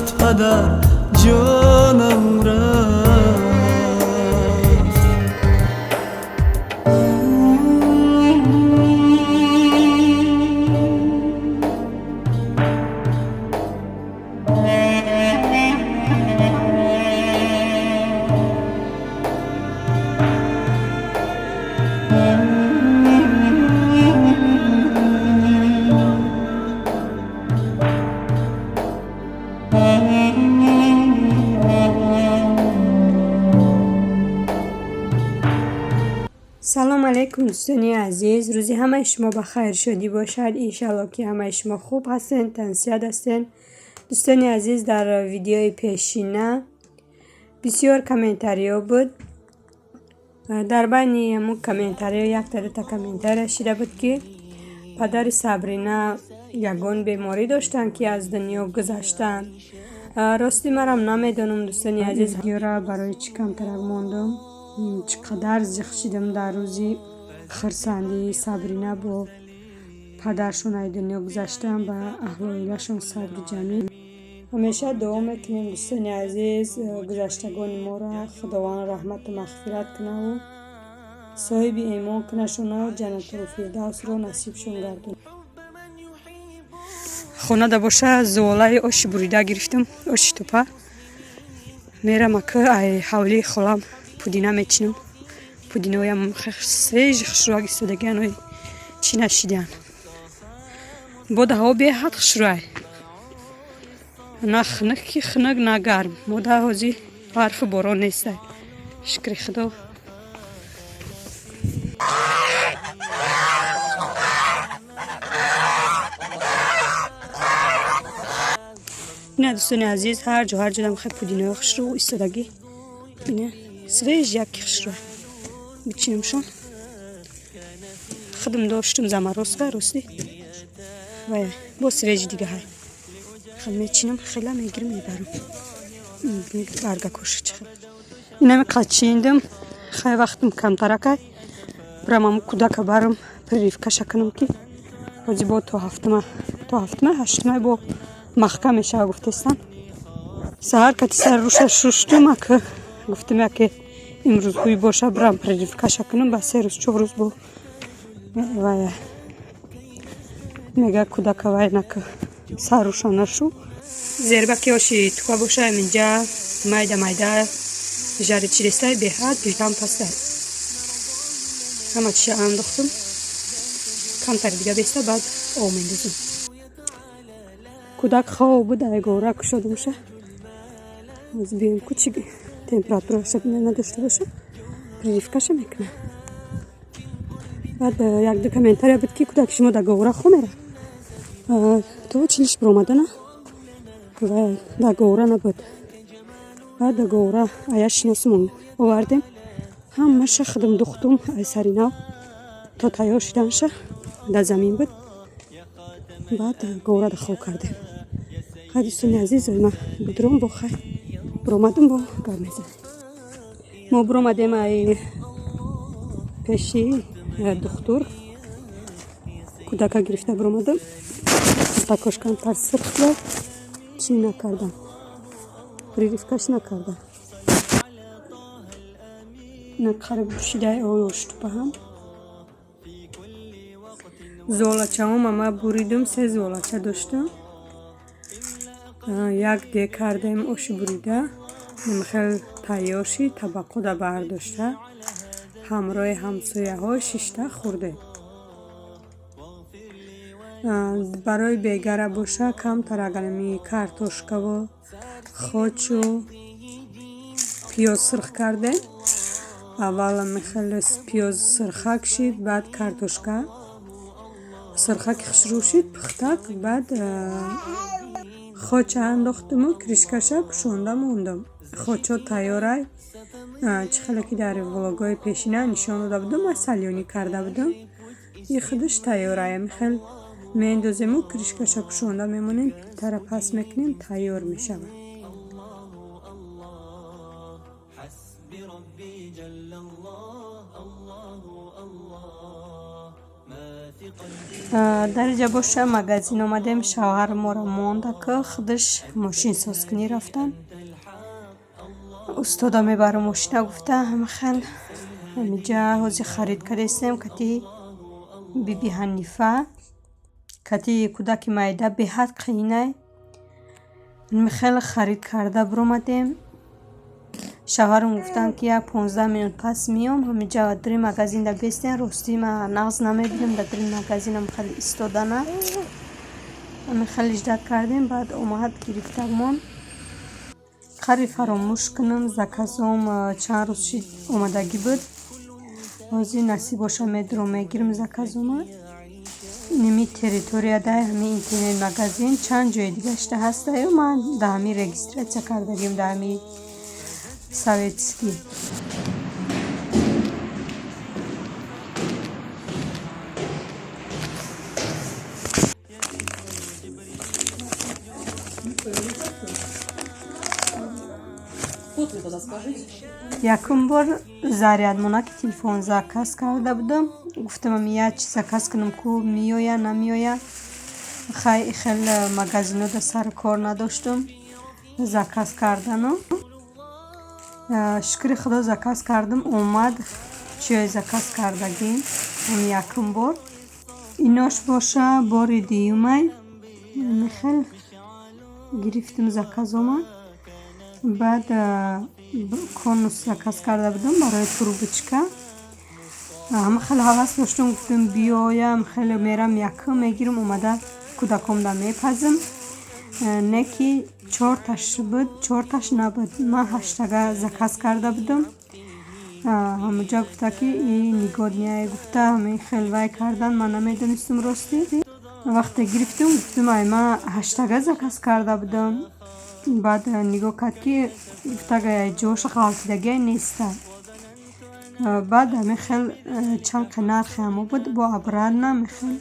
Рафт падар ҷонам рафт. Салом алейкум, дӯстони азиз, рӯзи ҳамаи шумо ба хайр, шодӣ бошад. Иншалло, ки ҳамаи шумо хуб ҳастен, тансиҳат ҳастен. Дӯстони азиз, дар видеои пешина бисёр комментариҳо буд. Дар байни ҳамун комментариҳо якта дута комментария шида буд, ки падари Сабрина ягон беморӣ доштанд, ки аз дунё гузаштанд. Рости, марам намедонам, дӯстони азиз, видеора барои чӣ камтарак мондум. Чӣ қадар зиқ шидам дар рӯзи хурсандии Сабрина бо падаршон аз дунё гузаштан. Ба аҳлу оилашон сабри ҷамил. Ҳамеша дуо мекунем, дӯстони азиз, гузаштагони моро Худованд раҳмату мағфират кунаву соҳиби имон кунашону ҷаннатул фирдавсро насибшон гардонад. Хонада боша, зуолаи оши бурида гирифтам, оши тупа. Мерам ака ай ҳавлии холам пудина мечинам. Пудиноям свежий, хушрӯак истодагиан, ой, чӣ нашидиан. Бода ҳаво беҳад хушрӯай, на хунук, ки хунук, на гарм. Мода ҳози барфу борон нестай, шукри Худо. Ина, дӯстони азиз, ҳар ҷо, ҳар ҷодам хел пудинои хушрӯ истодагӣ. Ина, свежий, яки хушрӯ бичинамшон. Худам доштум заморозка, рости, вай бо свежий дига ҳай. Хел мечинам, хела мегирам, мебарам. Баргакоша чӣ хел. Инами қачиндам, хай, вақтам камтаракай. Бирам, аму кӯдака барам, прививкаша кунам, ки ҳози бо то ҳафтума, то ҳафтума, ҳаштума бо маҳкам мешава, гуфтестам. Саҳар кати сар руша шуштум, ака гуфтам, яке имрӯз ҳуй боша, бирам прививкаша кунам. Ба 3 рӯз, 4 рӯз бо вай мега, кӯдака вай нака, сарруша нашу. Зербаки оши тупа боша, инҷа майда майда жари чирестай, беҳад пилтам пастай. Ҳама чиша андохтум, камтари дига беста, баъд об мендозам. Кӯдак хоб буд, айгора кушодумша. Оз биём ку, чи температураша надошта боша, прививкаша мекунам. Баъд якду комментария буд, ки кӯдаки шумо дар говора хо мера то чилиш биромадана ва дар говора набуд. Баъд дар говора ая шиносумон овардем, ҳамаша худам духтум ай сари нав то тайёр шиданша. Дар замин буд, баъд говора хоб кардем. Хай, дӯстони азиз, ма будром бо, хай, биромадам, бо гап мезанем. Мо биромадем ай пеши духтур, кӯдака гирифта биромадам. Такош камтар сирх шуда, чӣ накардам, прививкаш накардам. На қариб шидаи оёштупаҳам. Золачаом ама буридум, се золача доштам, як дег кардем оши бурида, хел тайёр шид, табақода бардошта, ҳамроҳи ҳамсояҳо шишта хӯрдем. Барои бегара боша, камтар агалами картошкаву хочу пиёз сирх кардем. Аввал михел пиёз сирхак шид, баъд картошка сирхаки хушрӯ шид, пухтак, баъд хоча андохтуму крышкаша пӯшонда мондум. Хочо тайёрай. Чӣ хеле ки дар влогҳои пешина нишон дода будум, ман салёнӣ карда будум, и худаш тайёрай. Михел меандозему, крышкаша пӯшонда мемонем, плитара паст мекунем, тайёр мешавад. حسبي ربي جل الله، الله الله، ما في قلبي. Дар инҷа боша магазин омадем, шавҳар моро монда, ки худаш мошинсозкунӣ рафтан. Устода мебарам мошина гуфта, ҳамахел ҳамиҷа ҳозир харид кардастем кати биби Ҳанифа. Кати кӯдаки майда беҳад қиинай. Хеле харид карда биромадем. Шавҳарам гуфтанд, ки як 15 минут пас меом, ҳамиҷа дари магазинда бестен. Ростӣ ман нағз намебинам дар дари магазинам хеле истодана. Ҳамин хеле ждать кардем, баъд омад гирифтамон. Қариб фаромӯш кунам, заказом чанд рӯз шид омадагӣ буд. Ҳозир насиб боша, медурам, мегирам заказома. Инами территорияда ҳамин интернет магазин чанд ҷои дигашта ҳастаю, ман дар ҳамин регистрация кардагим, дар ҳамин Советский. Код мне тогда скажите. Якум бор зарядмонаки телефон заказ карда будам. Гуфтам, ами як чиз заказ кунам, ку меоя, намеоя. Хай, хеле магазинода сару кор надоштум заказ кардану. Шукри Худо, заказ кардам, омад чиёи заказ кардагим ҳами якум бор. Инош боша бори дуюмай. Хел гирифтим заказома. Баъд конус заказ карда будам барои трубочка. Ҳама хеле ҳавас доштум, гуфтам, биёям, хеле мерам, якум мегирам, омада кӯдакомда мепазм. Не ки чорташ буд, чорташ набуд. Ман ҳаштага заказ карда будам. Ҳамуҷа гуфта, ки и негодный гуфта, ҳамин хел вай кардан, ман намедонистам ростӣ. Вақте гирифтум, гуфтум, ай ман ҳаштага заказ карда будам. Баъд нигоҳ кард, ки гуфтага ҷош ғалтидагиай неста. Баъд ҳамин хел чанд қа нархи ҳамо буд, бо обратно ҳамин хел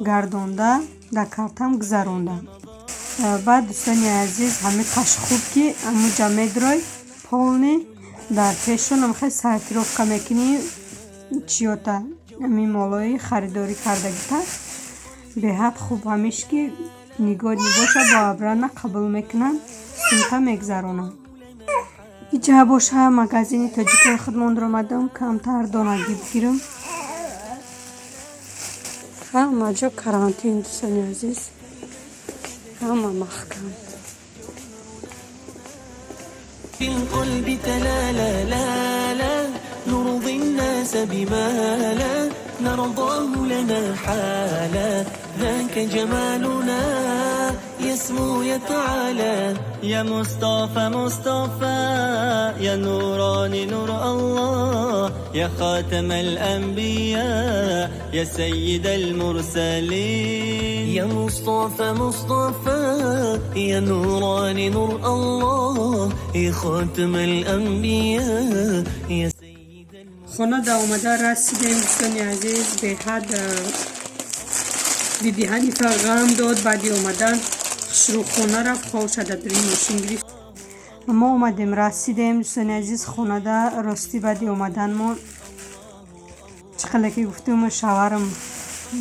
гардонда, дар картам гузаронда. Баъд, дӯстони азиз, ҳамин қаш хуб, ки ҳамуҷа медурой, полный дар пешон ҳамин хел сортировка мекунӣ чиёта, ҳамин молои харидорӣ кардагита. Беҳад хуб ҳамиш, ки негодный боша, бо обратно қабул мекунанд, сумка мегузаронанд. Иҷа боша магазини тоҷикои худмон омадам, камтар донагӣ бигирам. Ҳама ҷо карантин, дӯстони азиз, ҳама маҳкам. في القلب تلالا لا لا نرضي الناس بما لا نرضاه لنا حالا، ذاك جمالنا يسمو يتعالى. يا مصطفى مصطفى، يا نوراني نور الله، يا خاتم الأنبياء، يا سيد المرسلين. يا مصطفى مصطفى، يا نوراني نور الله، يا خاتم الأنبياء، يا سيد Хона да омада расидем, дӯстони азиз. Беҳад биби Ҳанифа ғам дод. Баъди омадан хушрӯ хона рафт, ховша дар дари мошин гирифт. Мо омадем, расидем, дӯстони азиз, хонада. Ростӣ, баъди омадан мо чӣ хеле ки гуфтум, шавҳарам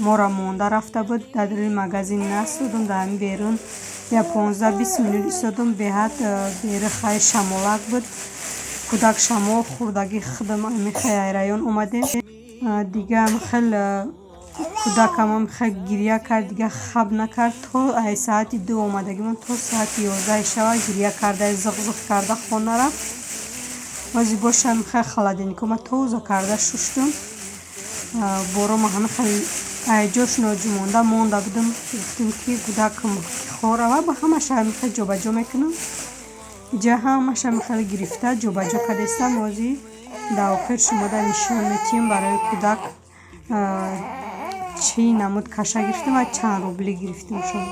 моро монда рафта буд. Дар дари магазин настодум, дар ҳамин берун я 15-20 минут истодум. Беҳад бери хай шамолак буд, кӯдак шамол хӯрдагӣ, худам ҳамин хел район омадем. Дига хел кӯдакамам хел гиря кард, дига хаб накард. То ай саати 2 омадагимон то саати 11 шава гиря карда, зиқ-зиқ карда хона рафт. Ози бошам хел холодильникома тоза карда шуштум. Борома ҳамин хел ай ҷош ноҷумонда монда будам. Гуфтем, ки кӯдакам хорава, ба ҳамаша ҳамин хел ҷобаҷо мекунам. Иҷа ҳамаша ҳамин хел гирифта ҷобаҷо кардастам. Ози дар охир шумода нишон метиҳем, барои кӯдак чӣ намуд каша гирифтем ва чанд рубли гирифтемшон.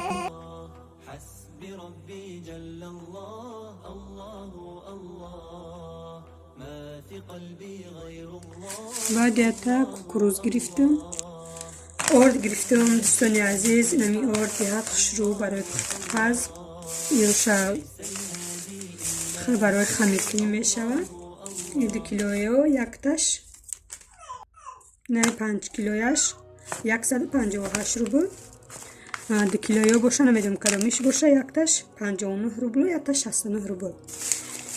حسبي ربي جل الله، الله الله، ما في قلبي غير الله. Баъд ята кукуруз гирифтам, орд гирифтам, дӯстони азиз. Инами орд беҳад хушрӯ барои паз ёша, барои хамиркунӣ мешавад. И 2 килоё якташ, не, 5 килояш. 158 рубл. 2 килоё боша, намедонам кадомиш боша, якташ 59 рублу, якташ 69 рубл.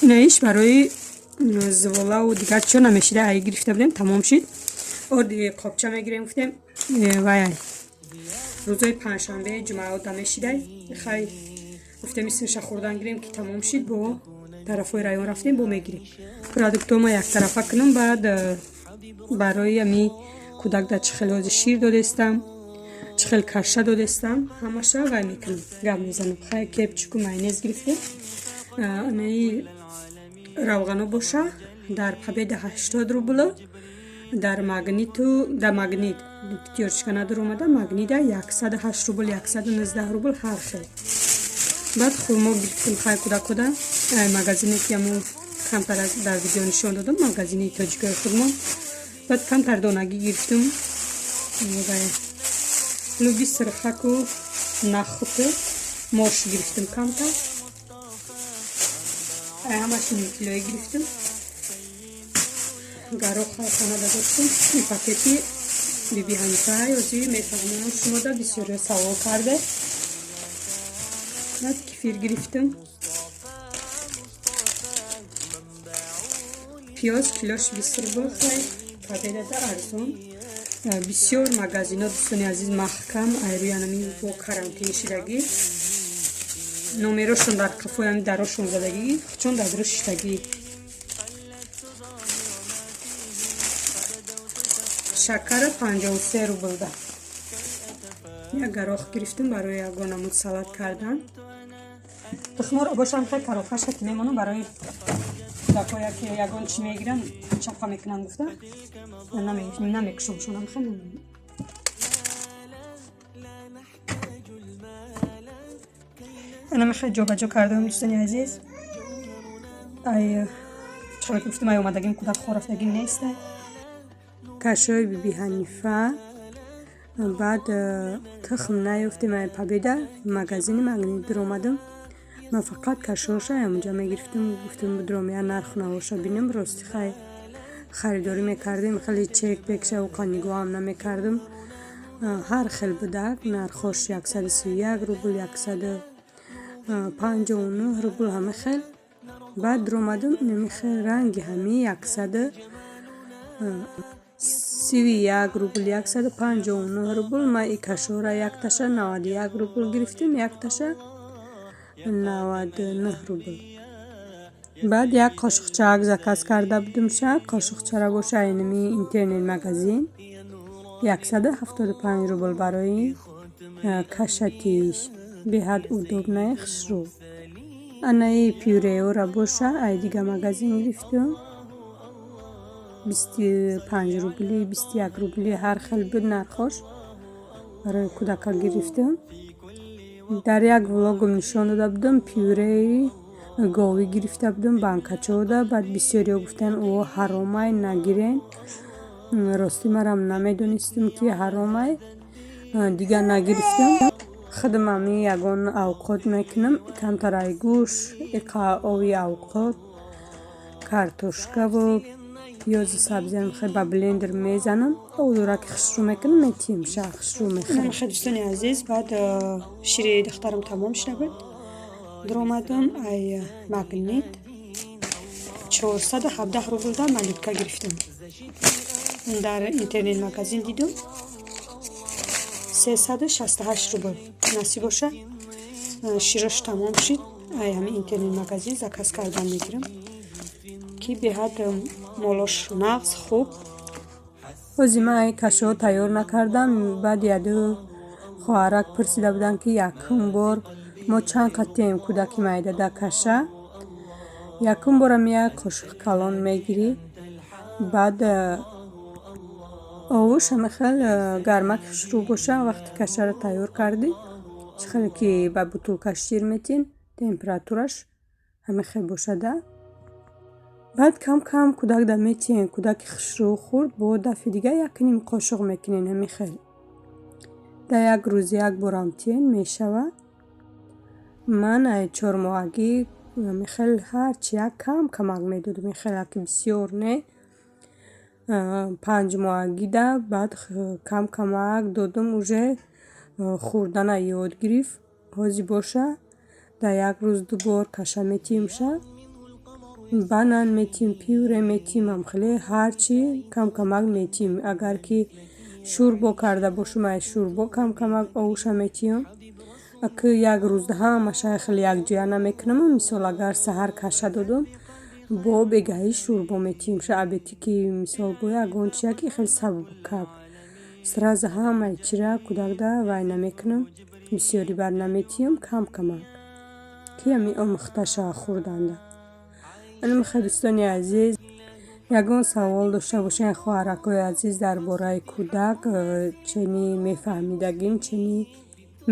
Инаиш барои зуволаву дигар чиё намешида, ай гирифта будем, тамом шид. Орди қобча мегирем гуфтем, вай рӯзои панҷшанбе, ҷумъао дамешидай. Хай, гуфтем, исмеша хӯрдан гирем, ки тамом шид, бо тарафҳои район рафтем, бо мегирем. Продуктома яктарафа кунам, баъд барои ами кӯдак да чӣ хел ҳози шир додестам, чӣ хел каша додестам, ҳамаша вай мекунам, гап мезанам. Хай, кетчупу майонез гирифтем. Анаи равғано боша, дар Победа 80 рубло, дар Магниту, дар Магнит Пятёрочка надор омада, Магнида 108 рубл, 119 рубл, ҳар хел. Баъд хурмо гирифтем, хай, кӯдакода, магазине ки аму камтар дар видео нишон додам, магазини тоҷикои худмон. Баъд камтар донагӣ гирифтум, луби сирхаку нахуту мош гирифтум камтар, ҳамаш нимкилоӣ гирифтум. Гарох хонада доштум. Ин пакети Биби Ҳанифа ёзи мефаҳмонам шумода, бисёриё савол карде. Баъд кефир гирифтум. Пиёз килош 20 рубл, хай, Победада арзон. Бисёр магазино, дӯстони азиз, маҳкам, айрӯи анами бо карантин шидагӣ, номерошон дар қафои ами дарошон задагӣ, чун дар дуру шиштагӣ. Шакара 53 рублда. Як гарох гирифтум барои ягон намуд салат кардан. Тухморо бошам, хай, коробкаша ки мемонам, барои кӯдакҳоя ки ягон чӣ мегиранд, чапа мекунанд гуфта, намекушомшонам, хай. Ана мехай ҷобаҷо кардам, дӯстони азиз. Ай чаро ки гуфтам, ай омадагим, кӯдак хорафтагим нестай. Кашои Биби Ҳанифа. Баъд тухм наёфтем, ай Победа, магазини Магнит дуромадам. Ман фақат кашоша ҳамонҷа мегирифтам, гуфтам, будром, я нарху навоша бинам. Рости, хай, харидорӣ мекардем, хеле чек пекша оқа нигоҳам намекардам. Ҳар хел будак нархош: 131 рубл, 159 рубл, ҳама хел. Баъд дуромадам, инами хел ранги ҳами 131 рубл, 159 рубл. Ман и кашора якташа 91 рубл гирифтем, якташа 99 рубл. Баъд як қошуқчаак заказ карда будум ша. Қошуқчара боша, инами интернет магазин 175 рубл барои кашатиш, беҳад удобное, хушрӯ. Анаи пюреора боша, ай дига магазин гирифтум, 25 рубли, 21 рубли, ҳар хел буд нархош. Барои кӯдака гирифтум. Дар як влогом нишон дода будам, пюреи говӣ гирифта будам банкачода. Баъд бисёриҳо гуфтанд, о ҳаромай, нагирен. Ростӣ, марам намедонистам, ки ҳаромай, дигар нагирифтам. Худам ами ягон авқот мекунам, камтар ай гӯш, иқа ови авқот, картошкаву пиёзу сабзиам хел ба блендер мезанам, овдораки хушрӯ мекунам, метиҳем ша, хушрӯ мехӯрем. Дӯстони азиз, баъд шири духтарам тамом шуда буд, дуромадам, ай Магнит 417 рублда Малютка гирифтам. Дар интернет магазин дидум 368 рубл. Насиб боша, широш тамом шид, ай ҳами интернет магазин заказ кардан мегирам, ки беҳад молош нағз, хуб. Ҳози ман ай кашоҳо тайёр накардам. Баъд яду хоҳарак пурсида буданд, ки якум бор мо чанд қатием кӯдаки майда да каша. Якум борам як қошуқ калон мегирӣ, баъд овуш ҳама хел гармак хушрӯ боша. Вақте кашаро тайёр кардӣ, чӣ хеле ки ба бутулка шир метин, температураш ҳама хел бошада. Баъд кам кам кӯдак да метиҳен. Кӯдаки хушрӯ хӯрд, бо дафъи дига якним қошуқ мекунен. Ҳами хел дар як рӯз як борам тиҳен мешавад. Ман ай чормоҳагӣ ҳами хел ҳарчи як кам камак медодам, хелаки бисёр не. 5 моҳагида баъд кам камак додум, уже хӯрдана ёд гирифт. Ҳозир боша, дар як рӯз ду бор каша метиҳимша, банан метиҳем, пюре метиҳем, ҳамхеле ҳарчи кам камак метиҳем. Агар ки шӯрбо карда бошум, ай шӯрбо кам камак овуша метиҳам. Ки як рӯз ҳамаша хеле якҷоя намекунам. Мисол, агар саҳар каша додум, бо бегаҳӣ шӯрбо метиҳимша. Обед ки, мисол, бо ягон чия ки хеле сабукак, сразу ҳамаи чира кӯдакда вай намекунам, бисёрӣ бар наметиҳам, кам камак, ки ҳами омӯхта шава хӯрданда. Анамихел, дӯстони азиз, ягон савол дошта бошед, хоҳаракҳои азиз, дар бораи кӯдак, чени мефаҳмидагим, чени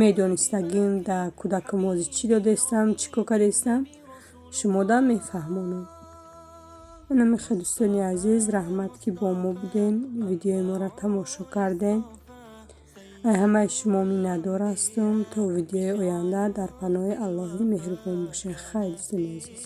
медонистагим, дар кӯдакам ҳозир чӣ додаистам, чӣ кор кардаистам, шумода мефаҳмонам. Анамихел, дӯстони азиз, раҳмат, ки бо мо буден, видеои моро тамошо кардем. Ай ҳамаи шумо миннатдор ҳастам. То видеои оянда дар паноҳи Аллоҳи меҳрубон бошед. Хайр, дӯстони азиз.